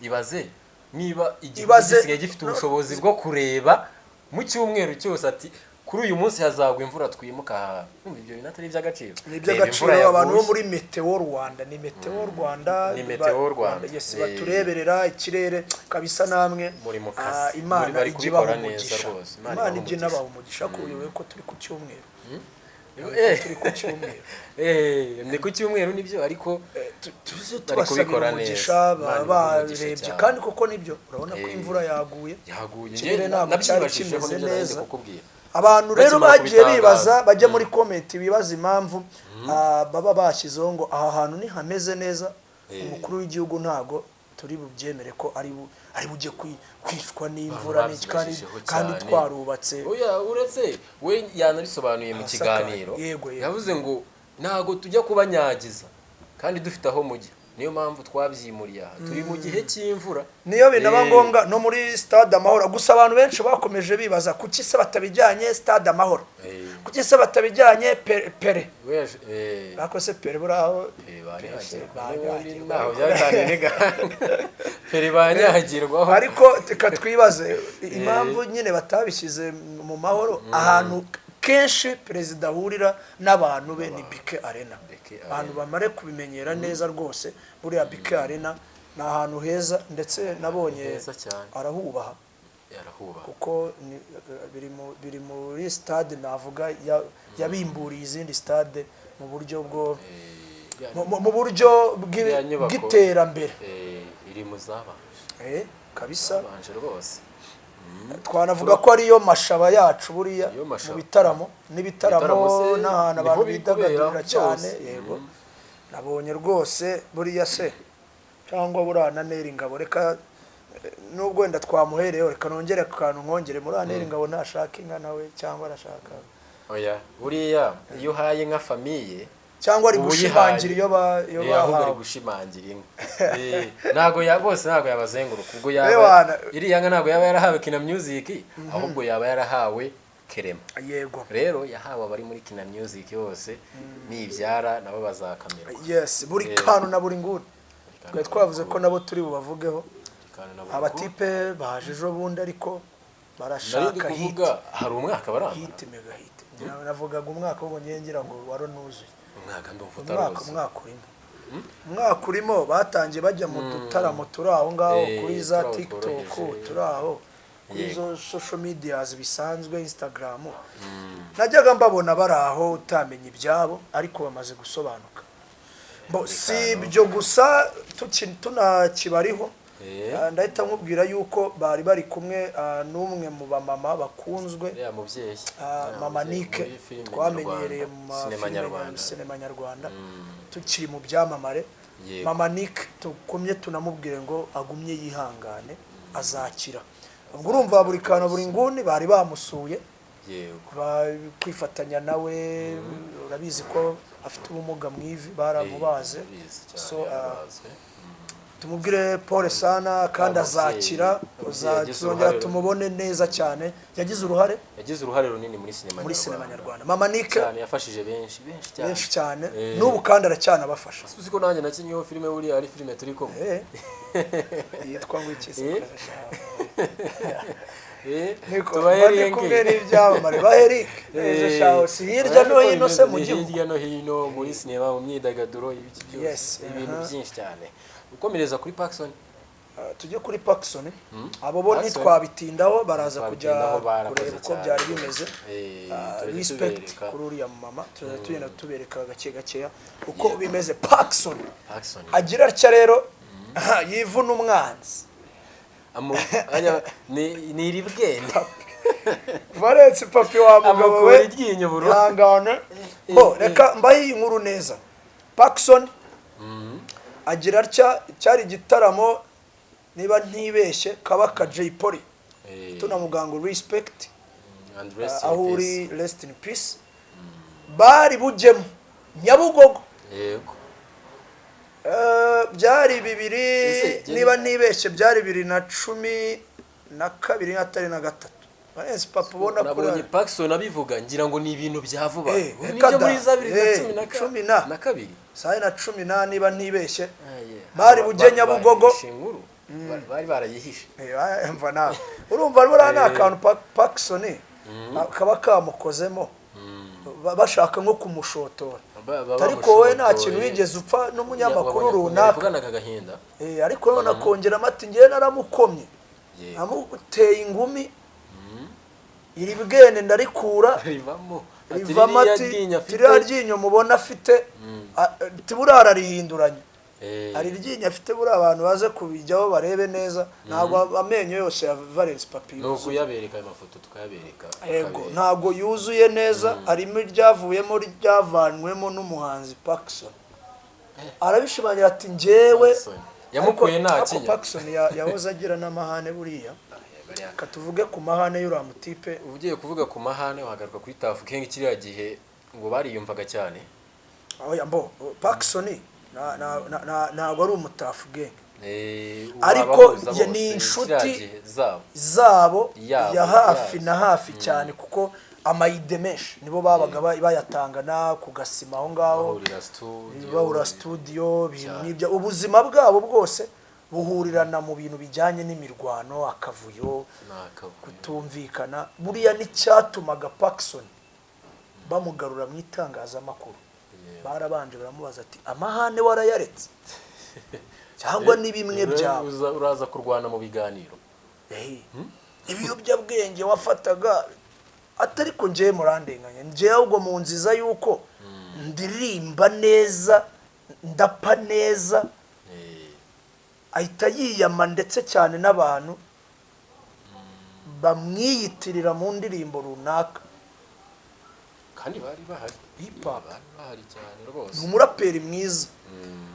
ibaze niba igihugu gisigaye gifite ubushobozi bwo kureba mu cyumweru cyose ati kuri uyu munsi hazagwa imvura, twimuka aha. Urumva ibyo bintu atari iby'agaciro? Ni Reba iby'agaciro. imvura Abantu bo yaguye. muri Meteo Rwanda, ni Meteo Rwanda. Ni Meteo Rwanda. Yes, batureberera ikirere kabisa namwe. Muri mu kazi. Imana Bari ijye ibaha kubikora neza umugisha. rwose. Imana Imana ibahe ijye umugisha. inabaha umugisha, kuko uyobewe ko turi ku cyumweru. Turi ku cyumweru. Ni ku cyumweru nibyo, ariko Tuze bari tubasabira kubikora umugisha, neza. baba Imana ibahe umugisha barebye cyane. Kandi koko nibyo, urabona ko imvura yaguye. Yaguye. Ikirere Njye ntabwo cyari nabyibajije kimeze nibyo nari ndi neza. kukubwira. Abantu rero Bakimara bagiye kubitangaza. bibaza, bajya muri comment bibaza impamvu baba bashyizeho ngo aha hantu ntihameze neza. Umukuru w'igihugu ntago turi bubyemere ko ari bujye kwicwa n'imvura Abantu n'iki, kandi babyibajijeho kandi cyane. twarubatse. Oya, uretse we yanabisobanuye mu Ahasakaye. kiganiro. Yego. Yavuze ngo ntago tujya kubanyagiza kandi dufite aho mujya, niyo mpamvu twabyimuriye aha, turi mu gihe cy'imvura. Niyo binaba ngombwa no muri Stade Amahoro. Gusa abantu benshi bakomeje bibaza kuki se batabijyanye Stade Amahoro, kuki se batabijyanye Pele. Ariko se Pele buraho? Pele banyagirwa. Banyagirwa. Ntaho byataniye n'igare, Pele banyagirwaho. Ariko reka twibaze impamvu nyine batabishyize mu Mahoro. Ahantu kenshi perezida ahurira n'abantu be ni BK Arena. BK Abantu Arena. bamare kubimenyera neza rwose, buriya BK Arena ni ahantu heza, ndetse nabonye Heza cyane. arahubaha. Yarahubaha. Kuko biri muri stade navuga yabimburiye izindi stade mu buryo bwo mu buryo Iriya nyubako. bw'iterambere. Iri mu zabanje. Kabisa. Zabanje rwose. Twanavuga ko ariyo mashaba yacu buriya Niyo mu mashaba. bitaramo n'ibitaramo Ibitaramo se n'ahantu niho abantu biri bidagadurira kubera cyane. byose. Yego, nabonye rwose buriya se cyangwa buriya na Neri Ngabo, reka nubwo wenda twamuhereyeho, reka nongere ku kantu nkongere muri Neri Ngabo, ntashaka inka nawe cyangwa arashaka? Oya, buriya iyo uhaye nka famille Cyangwa ari uba gushimangira uyihaye. iyo Ahubwo ari bahawe. gushimangira inka. Ntago ya bose ntago yabazenguruka ubwo yaba Ewana. iriya nka ntago yaba yarahawe Kina Music, ahubwo yaba yarahawe Kerema. Rero yahawe abari muri Kina Music yose, nibyara nabo bazakamirwa. Yes, buri kantu na buri nguni. Kantu Twari na buri twavuze ko nguni. nabo turi bubavugeho. Kantu na buri nguni. Abatipe baje ejo bundi, ariko Nari ndi barashaka hit. kuvuga hari umwaka barambara. Hit, mega hit. Navugaga umwaka ahubwo ngiye ngira ngo warunuzuye. Umwaka ndumva Umwaka utaruzi. Umwaka urimo batangiye bajya mu dutaramo turi aho ngaho kuri za turi aho TikTok, tworoheje. turi aho kuri zo social medias bisanzwe, Instagram, najyaga mbabona bari aho utamenya ibyabo, ariko bamaze gusobanuka. Bo, si ibyo gusa, tunakibariho, ndahita nkubwira yuko bari bari kumwe n'umwe mu bamama bakunzwe, Uriya mubyeyi. Uriya mama mubyeyi Nike muri filime twamenyereye nyarwanda, mu sinema mafilime nyarwanda. Sinema nyarwanda, tukiri mu byamamare. Mama Nike tukumye tunamubwire ngo agumye yihangane, azakira. Ubwo urumva buri kantu buri nguni bari bamusuye, kwifatanya nawe. Urabizi ko afite ubumuga mu ivi, baramubaze. Urabizi cyane, So yarabazwe. tumubwire pole sana kandi Wa mubyeyi, azakira. umubyeyi yagize Tuzongera uruhare tumubone neza cyane, yagize uruhare Yagize uruhare runini muri sinema muri sinema nyarwanda, mama Nike. Cyane, yafashije benshi benshi cyane. Benshi cyane, n'ubu kandi aracyanabafasha. Uzi ko nanjye nakinnyeho filime, buriya ari filime turi kumwe. Yitwa ngo iki se? Niko Tubahe bari link. kumwe n'ibyamamare ba Eric neza shaho, si hirya no hino se mu Ni gihugu. Hirya no hino muri sinema, mu myidagaduro, ibiki byose, ibintu byinshi cyane. Ukomereza kuri Parkson. Tujye kuri Parkson. Abo bo Parkson. ntitwabitindaho, baraza kujya Twabitindaho, barakoze kureba uko cyane. byari bimeze. Turajya Respect tubereka. kuri uriya mama, tuzajya tugenda tubereka gake gakeya uko bimeze. Parkson Parkson agira atya rero yivuna umwanzi. Ni iribwene. Valence Papi wa mugabo Amukura we, iryinyo burundu. ihangane. Bo, reka mbahe iyi nkuru neza. Parkson agira atya, cyari igitaramo niba ntibeshye Kabaka Jay Polly, tunamuganga respect And rest in aho peace. uri, rest in peace. Bari bujyemo Nyabugogo. Byari bibiri Ese, niba ntibeshye byari 2012 atari na gatatu. Valence Papa ubona kuri Nabonye Parkson abivuga ngira ngo ni ibintu bya vuba. Eh, Ubu reka nibyo da. muri za bibiri na cumi na cumi na. na kabiri. Saa na cumi na niba ntibeshye. Ah, yeah. Bari bujye Nyabugogo. Bahishe inkuru. Bari barayihishe. Mva nawe, urumva buriya ni akantu Parkson kaba kamukozemo, bashaka nko kumushotora. Ariko wowe nta kintu wigeze upfa n'umunyamakuru runaka. Yavuganaga agahinda. Ariko none akongeramo ati ngewe naramukomye, amuteye ingumi, iri bwene ndarikura. Rivamo. Ati Rivamo ririya ati ryinyo afite- ririya ryinyo mubona afite, buriya ararihinduranya. Hari iryinyo afite, buriya abantu baze kubijyaho barebe neza, ntabwo amenyo yose ya Valence Papi Ni yuzuye. ukuyabereka ayo mafoto, tukayabereka Yego. akabereka. Ntabwo yuzuye neza, harimo iryavuyemo, ryavanywemo n'umuhanzi Pacson. Arabishimangira ati njyewe Pacson. Yamukuye Ariko- nta ariko kinya. Pacson yahoze agira n'amahane buriya. Reka tuvuge ku mahane y'uriya mutipe. Ugiye kuvuga ku mahane, wagaruka kuri Tuff Gang, kiriya gihe ngo bariyumvaga cyane. Oya, mbo Pacson ntabwo ari umu Tuff Gang. Ariko Abahuza ye bose, ni kiriya inshuti gihe zabo. zabo Yabo, ya hafi yazo. na hafi cyane, kuko ama idée menshi nibo babaga bayatangana ku gasima aho ngaho. Bahurira studio. Bahura studio, ibintu Cyane. nk'ibyo. Ubuzima bwabo bwose buhurirana mu bintu bijyanye n'imirwano, akavuyo, Ni akavuyo. kutumvikana. Buriya n'icyatumaga Pacson bamugarura mu itangazamakuru, barabanje baramubaza ati: "Amahane warayaretse cyangwa ni bimwe byawe?" Uraza kurwana mu biganiro. Ibiyobyabwenge wafataga, atari ko njyewe murandenganya, njyewe ahubwo mu nziza yuko ndirimba neza, ndapa neza. Ahita yiyama ndetse cyane n'abantu bamwiyitirira mu ndirimbo runaka. Kandi bari bahari. Hip hop. Bari bahari cyane rwose. Ni umuraperi mwiza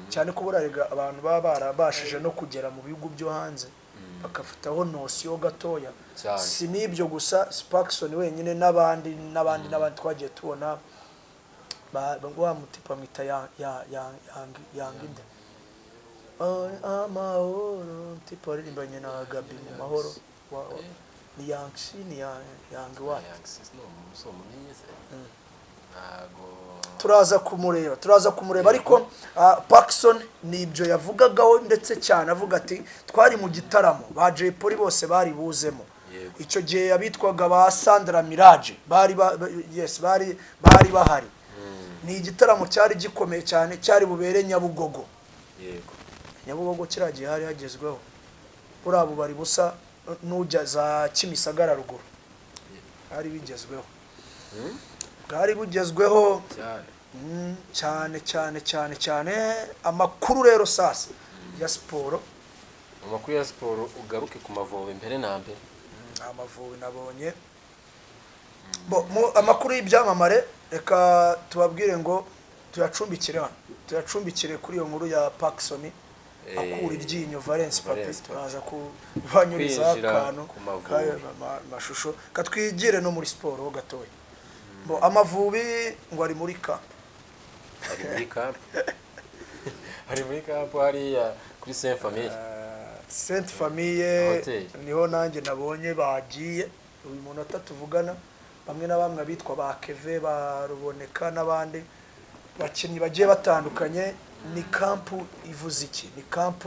cyane, ko burarega abantu baba barabashije no kugera mu bihugu byo hanze bagafataho notion gatoya. Cyane. Si n'ibyo gusa, si Pacson wenyine, n'abandi n'abandi n'abandi twagiye tubona wa mutipa mwita ya ya ya yanginde amahoro, mutipa waririmbanye na Gabi mu mahoro, ni Yangsi, ni Yang what? Young no so mumenye se, ntago. Turaza kumureba, turaza kumureba. Ariko Pacson ni ibyo yavugagaho ndetse cyane, avuga ati twari mu gitaramo, ba Jay Polly bose bari buzemo. Icyo gihe abitwaga ba Sandra Mirage bari yes, bari bahari. Ni igitaramo cyari gikomeye cyane, cyari bubere Nyabugogo. Nyabugogo kiriya gihe hari hagezweho, buriya bubari busa n'ujya za Kimisagara ruguru, hari bigezweho, bwari bugezweho. Cyane. Cyane cyane cyane cyane. Amakuru rero sasa ya siporo. Amakuru ya siporo, ugaruke ku Mavubi mbere na mbere. Amavubi nabonye bo amakuru y'ibyamamare, reka tubabwire ngo tuyacumbikire hano, tuyacumbikire kuri iyo nkuru ya Pacson akura iryinyo Valence Papi. Valence Papi. Turaza kubanyurizaho Kwinjira akantu ku Mavubi. k'ayo mashusho, katwigire no muri siporo ho gatoya. Bo Amavubi ngo ari muri camp. Ari muri camp, ari muri camp hariya kuri Saint Famille. Sainte Famille. Hotel. Niho nanjye nabonye bagiye uyu munota tuvugana, bamwe na bamwe abitwa ba Keve, ba Ruboneka n'abandi bakinnyi bagiye batandukanye. Ni camp ivuze iki? Ni camp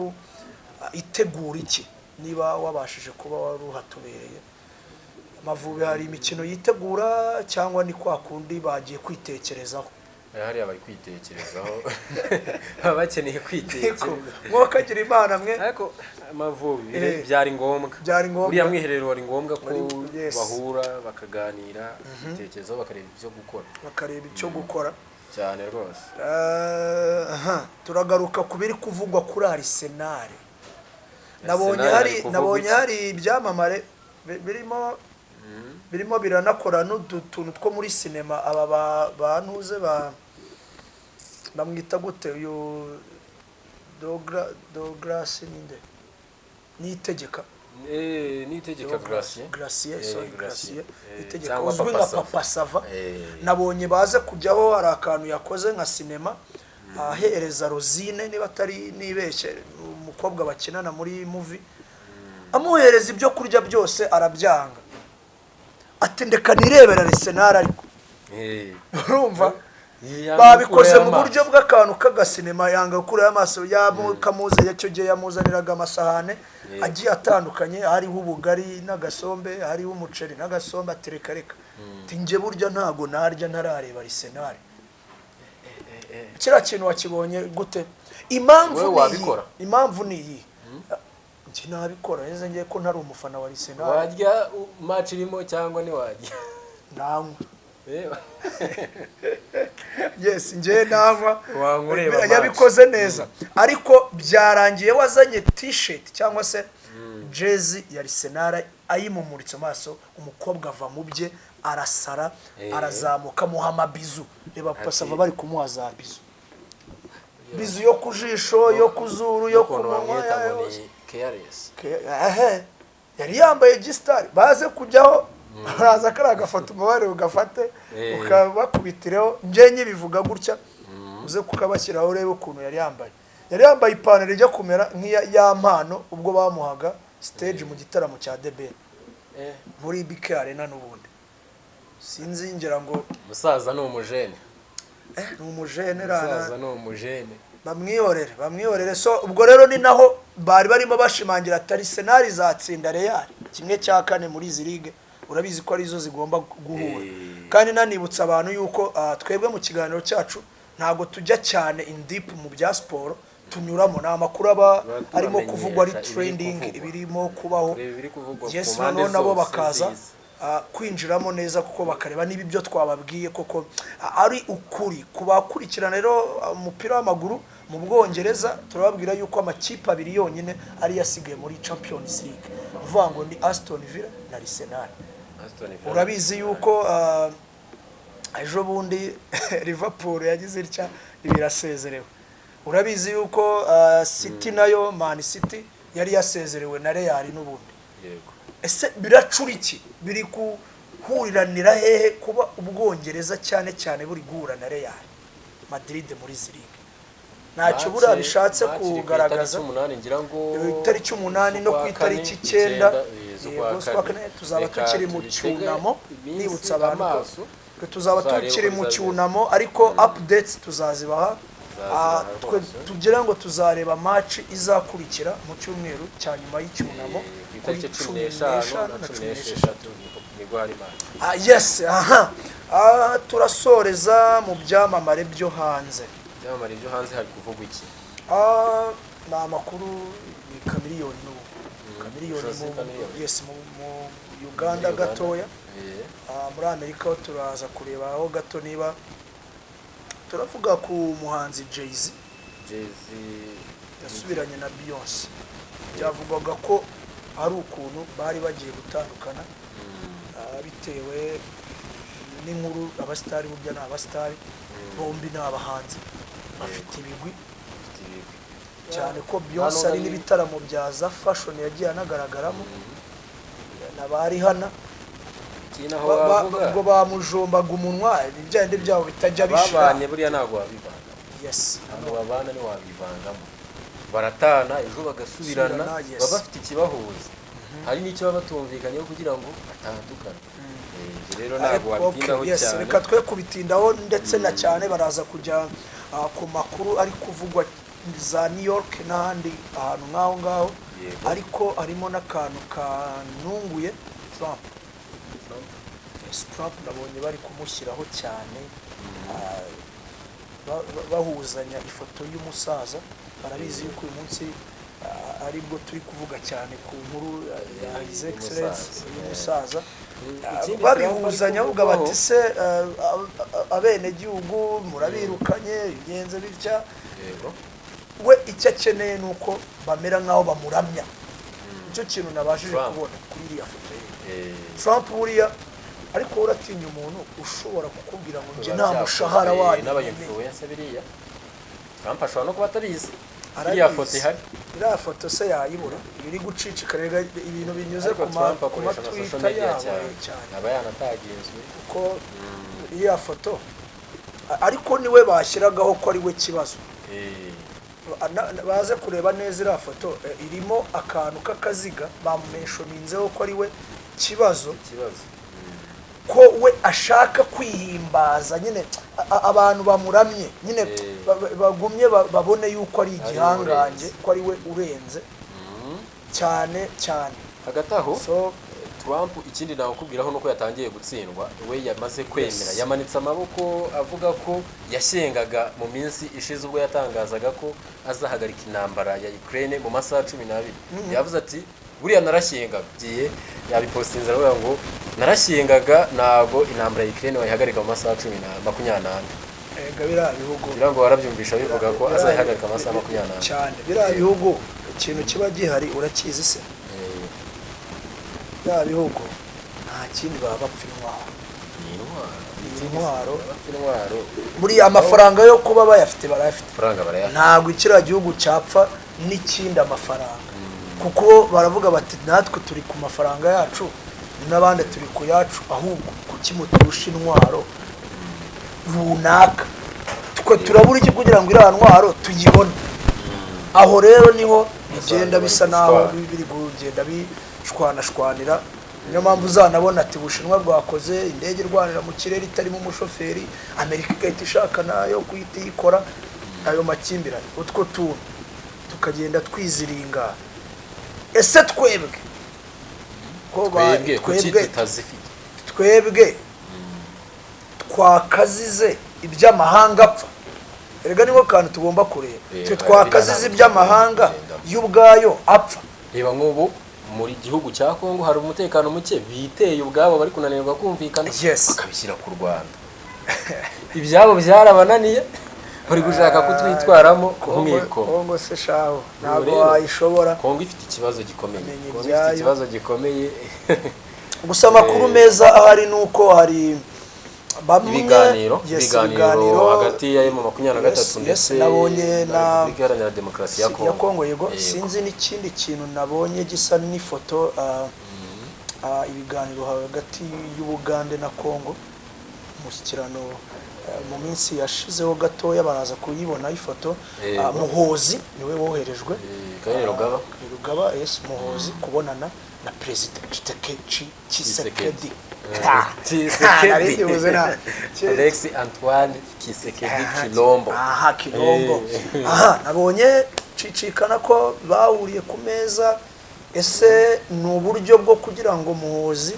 itegura iki? Niba wabashije kuba wari uhatubereye, Amavubi hari imikino yitegura cyangwa ni kwa kundi bagiye kwitekerezaho? Hariya bari kwitekerezaho, baba bakeneye kwitekereza. Mwokagira Imana mwe. Ariko Amavubi byari ngombwa. Byari ngombwa. Uriya mwiherero wari ngombwa ko Yes. bahura bakaganira, bakitekerezaho, bakareba ibyo gukora. Bakareba icyo gukora. Cyane rwose. Aha, turagaruka ku biri kuvugwa kuri Arsenal. Nabonye Arsenal hari hari kuvugwa nabonye iki? hari ibyamamare birimo biranakora n'utu tuntu two muri sinema. Aba bantuze ba bamwita gute, uyu Douglas ninde, Niyitegeka? Niyitegeka Gratien. Gratien, sorry. Gratien. Gratien Niyitegeka Cyangwa uzwi Papa nka Sava. Papa Sava. Nabonye baze kujyaho, hari akantu yakoze nka sinema ahereza Rosine, niba atari nibeshye, umukobwa bakinana muri movie, amuhereza ibyo kurya byose arabyanga, ati: "Ndeka nirebera Arsenal." Ariko urumva babikoze mu buryo bw'akantu k'agasinema, yanga gukurayo amaso, kamuze. Icyo gihe yamuzaniraga amasahane agiye atandukanye, hariho ubugari n'agasombe, hariho umuceri n'agasombe, ati: "Reka reka." Ati: "Njye burya ntago narya ntarareba Arsenal." Kiriya kintu wakibonye gute? Impamvu Wowe ni iyi. wabikora? Impamvu ni iyi: njye nabikora neza, ngiye ko ntari umufana wa Arsenal. Warya match irimo cyangwa ntiwarya? Nanywa. Yes, njye nava Wankureba match. Yabikoze neza, ariko byarangiye wazanye T-shirt cyangwa se jezi ya Arsenal, ayimumuritse amaso, umukobwa ava mu bye, arasara, arazamuka, amuha amabizu. Reba Papa bari kumuha za bizu, bizu yo ku jisho, yo ku zuru, yo ku N'ukuntu munwa. bamwita ngo ni careless. Ehe, yari yambaye gisitari, baze kujyaho uraza kariya agafoto, umubare ugafate, ukabakubitireho. Njye nyibivuga gutya, uze kukabashyiraho urebe ukuntu yari yambaye. Yari yambaye ipantaro ijya kumera nk'iya ya mpano ubwo bamuhaga stage mu gitaramo cya The Ben muri BK Arena. N'ubundi sinzi, ngira ngo Umusaza ni umujene. Ni umujene. Umusaza Rana ni umujene. Bamwihorere, bamwihorere. So ubwo rero ni naho bari barimo bashimangira ati Arsenal izatsinda Real 1/4 muri izi ligue, urabizi ko arizo zigomba guhura. Kandi nanibutsa abantu yuko twebwe mu kiganiro cyacu ntabwo tujya cyane in deep mu bya siporo, tunyuramo, ni amakuru aba Tuba arimo kuvugwa, ari tubamenyesha ibiri trending, kuvugwa. ibirimo kubaho. Tureba ibiri kuvugwa ku Yes, mpande noneho nabo zose bakaza z'isi. Kwinjiramo neza, kuko bakareba niba ibyo twababwiye koko ari ukuri. Ku bakurikirana rero umupira w'amaguru mu Bwongereza, turababwira yuko amakipe abiri yonyine ariyo asigaye muri Champions League, uvuga ngo ni Aston Villa na Arsenal. Aston Villa. Urabizi yuko ejo bundi Liverpool yagize itya ibirasezerewe. Urabizi yuko City nayo, Man City, yari yasezerewe na Real n'ubundi. Ese biracura iki? Biri guhuriranira hehe kuba Ubwongereza cyane cyane buri guhura na Real Madrid muri izi ligue? Ntacyo buriya bishatse Match iri ku kugaragaza. itariki 8, ngira ngo Itariki 8 no ku z'ukwa itariki kane, 9, 9, z'ukwa yego, z'ukwa kane. kane tuzaba Reka tukiri mu tubitege cyunamo. iminsi Nibutsa abantu ko amaso, twe tuzaba tuzareba tukiri uko mu bizaba. cyunamo, ariko updates tuzazibaha. Tuzazibaha Twe rwose. tugira ngo tuzareba match izakurikira mu cyumweru cya nyuma y'icyunamo, Ku itariki 15 na 16 nibwo hari match. Yes, aha. Turasoreza mu byamamare byo hanze. Ibyamamare byo hanze hari kuvugwa iki? Ni amakuru, ni Chameleone n'ubu, Chameleone Jose mu, Chameleone. yes, mu Uganda Muri Uganda. gatoya. Muri Amerika ho turaza kureba aho gato, niba turavuga ku muhanzi Jay-Z. Jay-Z. Yasubiranye na Beyonce. Byavugwaga ko ari ukuntu bari bagiye gutandukana, bitewe n'inkuru. Abasitari burya ni abasitari, bombi ni abahanzi bafite ibigwi, Afite ibigwi. cyane ko Beyonce ari n'ibitaramo bya za fashion yagiye anagaragaramo na ba Rihanna. Ikintu aho wavuga, Ubwo bamujombaga umunwa, ibyandi byabo bitajya bishira. Babanye buriya ntabwo wabivanga. Ntabwo babana, ntiwabivangamo. Baratana ejo bagasubirana. Subirana, yes. Baba bafite ikibahuza, hari n'icyo baba batumvikanyeho kugira ngo batandukane. Ibyo rero ntabwo wabitindaho cyane. Reka twe kubitindaho ndetse na cyane, baraza kujya ku makuru ari kuvugwa za New York n'ahandi ahantu nk'aho ngaho. Ariko harimo n'akantu kanunguye Trump. Yes, Trump nabonye bari kumushyiraho cyane, bahuzanya ifoto y'umusaza. Barabizi yuko uyu munsi aribwo turi kuvuga cyane ku nkuru ya His Excellence y'umusaza. y'umusaza. Ikindi Babihuzanya Trump ari bavuga bati kuvugwaho- se abenegihugu murabirukanye, bigenze bitya. We icyo akeneye ni uko bamera nk'aho bamuramya. Nicyo kintu nabashije Trump. kubona kuri iriya foto ye. Trump Trump buriya, ariko wowe uratinya umuntu ushobora kukubwira ngo njye biba nta byakozwe mushahara wanyu n'aba nkeneye. influencer biriya. Trump ashobora no kuba atarizi Arabizi. iriya foto ihari. Iriya foto se yayibura? Ibiri gucicika rega, ibintu binyuze Ariko ku ma Trump ku akoresha ama social matwita media yabo cyane, cyane. Aba yanataginzwe. Kuko iriya foto ariko niwe bashyiragaho ko ari we kibazo. Baze kureba neza iriya foto, irimo akantu k'akaziga, bamumentioninzeho ko ari we kibazo, Ikibazo. ko we ashaka kwihimbaza nyine, abantu bamuramye nyine, bagumye babone yuko ari Ari we igihangange, urenze. ko ari we urenze cyane cyane. Hagati aho, So Trump ikindi nakubwiraho nuko yatangiye gutsindwa. We yamaze kwemera, yamanitse amaboko, avuga ko yashyengaga mu minsi ishize ubwo yatangazaga ko azahagarika intambara ya Ukraine mu masaha 12. Yavuze ati buriya narashyengaga, giye yabipostinze aravuga ngo Narashyingaga, ntabwo intambara ya Ukraine wayihagarika mu masaha cumi na 24. Ega biriya bihugu Ngira ngo warabyumvisha bivuga ko azayihagarika amasaha 24. Cyane, biriya bihugu ikintu kiba gihari urakizi se? Biriya bihugu nta kindi, baba bapfa intwaro. Ni intwaro. Ni intwaro. Bapfa intwaro. Buriya amafaranga yo kuba bayafite barayafite. Amafaranga barayafite. Ntabwo kiriya gihugu cyapfa n'ikindi amafaranga, kuko baravuga bati natwe turi ku mafaranga yacu n'abandi turi ku yacu, ahubwo kuki muturusha intwaro runaka? Twe turabura iki kugira ngo iriya ntwaro tuyibone? Aho rero niho bigenda bisa bari naho gushwana. Biri kugenda bishwanashwanira. Niyo mpamvu uzanabona ati Ubushinwa bwakoze indege irwanira mu kirere itarimo umushoferi, Amerika igahita ishaka nayo guhita iyikora. Ayo makimbirane, utwo tuntu tukagenda twiziringa. Ese twebwe ko Twebwe kuki twebwe tutazifite? Twebwe twakazize iby'amahanga apfa. Erega niko kantu tugomba kureba. Twe twakazize biriya ntabwo iby'amahanga kugendamo. yo ubwayo apfa. Reba nk'ubu muri gihugu cya Kongo hari umutekano muke biteye ubwabo, bari kunanirwa kumvikana, bakabishyira ku Rwanda. Ibyabo byarabananiye, bari gushaka kutwitwaramo nk'umwiko. Kongo se shaho ntabwo Rero, wayishobora. Kongo ifite ikibazo gikomeye. Amenya Kongo ifite ibyayo. ikibazo gikomeye. Gusa amakuru meza ahari ni uko hari bamwe Ibiganiro, Yes, ibiganiro hagati ya M23 ndetse nabonye na Repubulika Iharanira Demokarasi ya ya Kongo. Kongo, yego. Sinzi n'ikindi kintu nabonye gisa n'ifoto, ibiganiro hagati y'Ubugande na Kongo, umushyikirano mu minsi yashizeho gatoya, baraza kuyibona ifoto. Muhozi niwe woherejwe. Kainerugaba. Rugaba, yes, Muhozi kubonana na Perezida Tshisekedi. Tshisekedi. Tshisekedi. Nari nkibuze Felix Antoine Tshisekedi Chilombo. Aha, Kilombo. Aha nabonye cicikana ko bahuriye ku meza. Ese ni uburyo bwo kugira ngo Muhozi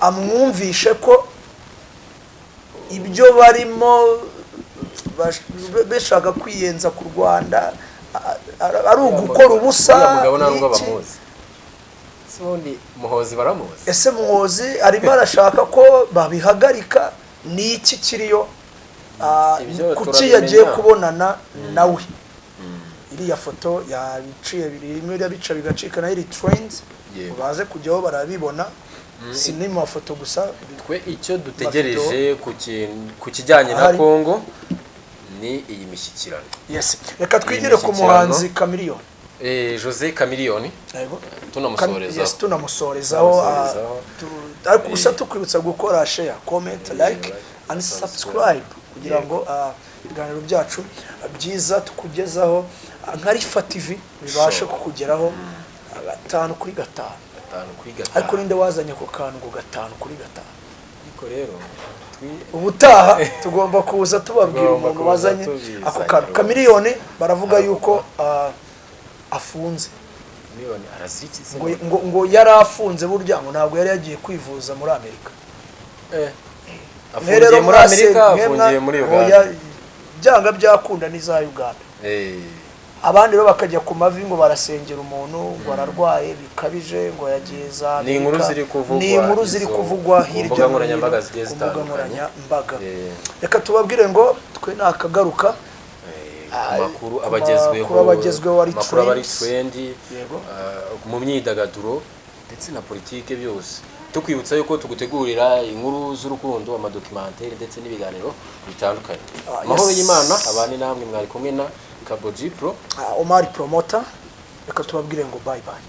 amwumvishe ko ibyo barimo bashaka kwiyenza ku Rwanda ari ugukora ubusa? Uriya mugabo nta nubwo N'iki? bamuzi. Se ubundi Muhozi baramuzi? Ese Muhozi arimo arashaka ko babihagarika? Ni iki kiriyo? Ibyo Kuki turabimenya. yagiye kubonana nawe? Iriya foto yabiciye birimo irabica bigacika, nayo iri trends. Baze kujyaho barabibona, si ni mu mafoto gusa. Twe icyo dutegereje ku kijyanye na Ahari. Kongo ni iyi mishyikirano. Yes, reka twigire ku mishyikirano. muhanzi Chameleone. Jose Chameleone. Yego. Tunamusorezaho. Yes, tunamusorezaho. Tunamusorezaho. Ariko gusa tukwibutsa gukora share, comment, like like, and subscribe. subscribe kugira ngo ibiganiro byacu byiza tukugezaho nka Rifa TV bibashe kukugeraho 5 kuri 5. 5 kuri 5. Ariko ninde wazanye ako kantu ngo 5 kuri 5? Ariko rero Ubutaha tugomba kuza tubabwira Tugomba umuntu kuza wazanye tubizanye ako kantu. rwose. Chameleone baravuga Aravuga. yuko afunze. Miliyoni arazirikize. Ngo yari afunze burya, ngo ntabwo yari yagiye kwivuza muri Amerika. Mwe rero Afungiye muri Amerika, mwe afungiye muri oya, Uganda. Byanga byakunda n'iza Uganda. Abandi rero bakajya ku mavi ngo barasengera umuntu, ngo ararwaye bikabije, ngo yagiye za Ni inkuru Amerika. ziri kuvugwa Ni inkuru ziri izo kuvugwa ku hirya mbuga no hino nkoranyambaga zigiye ku mbuga zitandukanye. nkoranyambaga. Reka tubabwire ngo twe nakagaruka. Amakuru Ku aba agezweho, makuru aba agezweho ari amakuru aba ari trends. trend, mu myidagaduro ndetse na politike, byose. Tukwibutsa yuko tugutegurira inkuru z'urukundo, amadocumentary ndetse n'ibiganiro bitandukanye. Amahoro y'Imana abane namwe. Mwari kumwe na Kaboji Pro, Omar Promoter. Reka tubabwire ngo bye bye.